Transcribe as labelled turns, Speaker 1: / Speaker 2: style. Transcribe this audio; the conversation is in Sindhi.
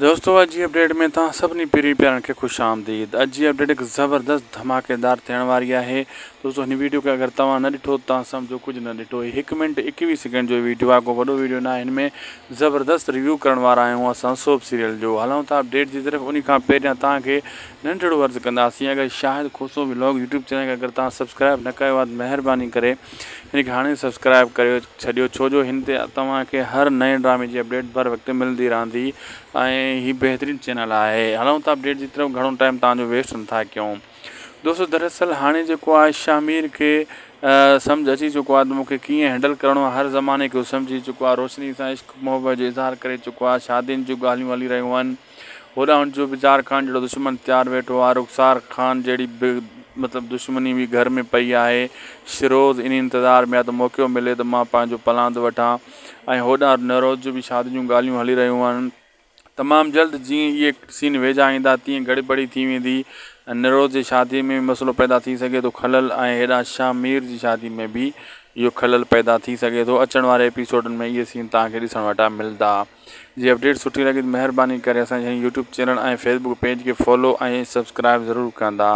Speaker 1: دوستو اڄ جي اپڊيٽ ۾ توهان سڀني پرين پيارن کي خوش آمديد اڄ جي اپڊيٽ هڪ زبردست ڌماڪيدار ٿيڻ واري آهي دوستو هن ويڊيو کي اگر توهان نه ڏٺو ته توهان سمجهو ڪجهه نه ڏٺو هي هڪ منٽ 21 سيڪنڊ جو ويڊيو آهي ڪو وڏو ويڊيو نه آهي هن ۾ زبردست ريويو ڪرڻ وارا آهيون اسان سوپ سيريل جو هلون ٿا اپڊيٽ جي طرف ان کان پهريان توهان کي ننڍڙو عرض ڪنداسين اگر Shahid Khoso vlog YouTube channel کي اگر توهان سبسڪرائب نه ڪيو آهي ته مهرباني ڪري هن کي هاڻي سبسڪرائب ڪري ڇڏيو ڇو جو هن تي توهان کي هر نئين ڊرامي جي اپڊيٽ بر وقت ملندي رهندي ۽ هي بهترين چينل آهي هلون ٿا اپڊيٽ جي طرف گهڻو ٽائيم توهان جو ويسٽ نٿا ڪيون دوستو دراصل هاڻي جيڪو آهي شاهمير کي سمجھ اچي چڪو آهي ته مونکي ڪيئن هينڊل ڪرڻو آهي هر زماني کي سمجهي چڪو آهي روشني سان عشق محبت جو اظهار ڪري چڪو آهي شادين جون ڳالهيون هلي رهيون آهن هوڏانهن هن جو بجار خان جهڙو دشمن تيار ويٺو آهي. رخسار خان جهڙي به مطلب دشمني به گهر ۾ پئي آهي. شھروز انهي انتظار ۾ آهي ته موقعو ملي ته مان پنهنجو پلاند وٺان ۽ هوڏانهن نوروز جون به شادي جون ڳالهيون هلي رهيون آهن. تمام جلد جيئن اهي سين ويجها ايندا تيئن گڙٻڙي ٿي ويندي ۽ نوروز جي شادي ۾ به مسئلو پيدا ٿي سگهي ٿو خلل ۽ هيڏانهن شاهه مير جي شادي ۾ به اهو خلل پيدا ٿي سگهي ٿو. اچڻ واري ايپيسوڊن ۾ اهي سين توهان کي ڏسڻ وٽان ملندا. جي اپڊيٽ سٺي لڳي ته مهرباني ڪري اسان جي هن يوٽيوب چينل ۽ فيسبوڪ پيج کي فالو ۽ سبسڪرائب ضرور ڪندا.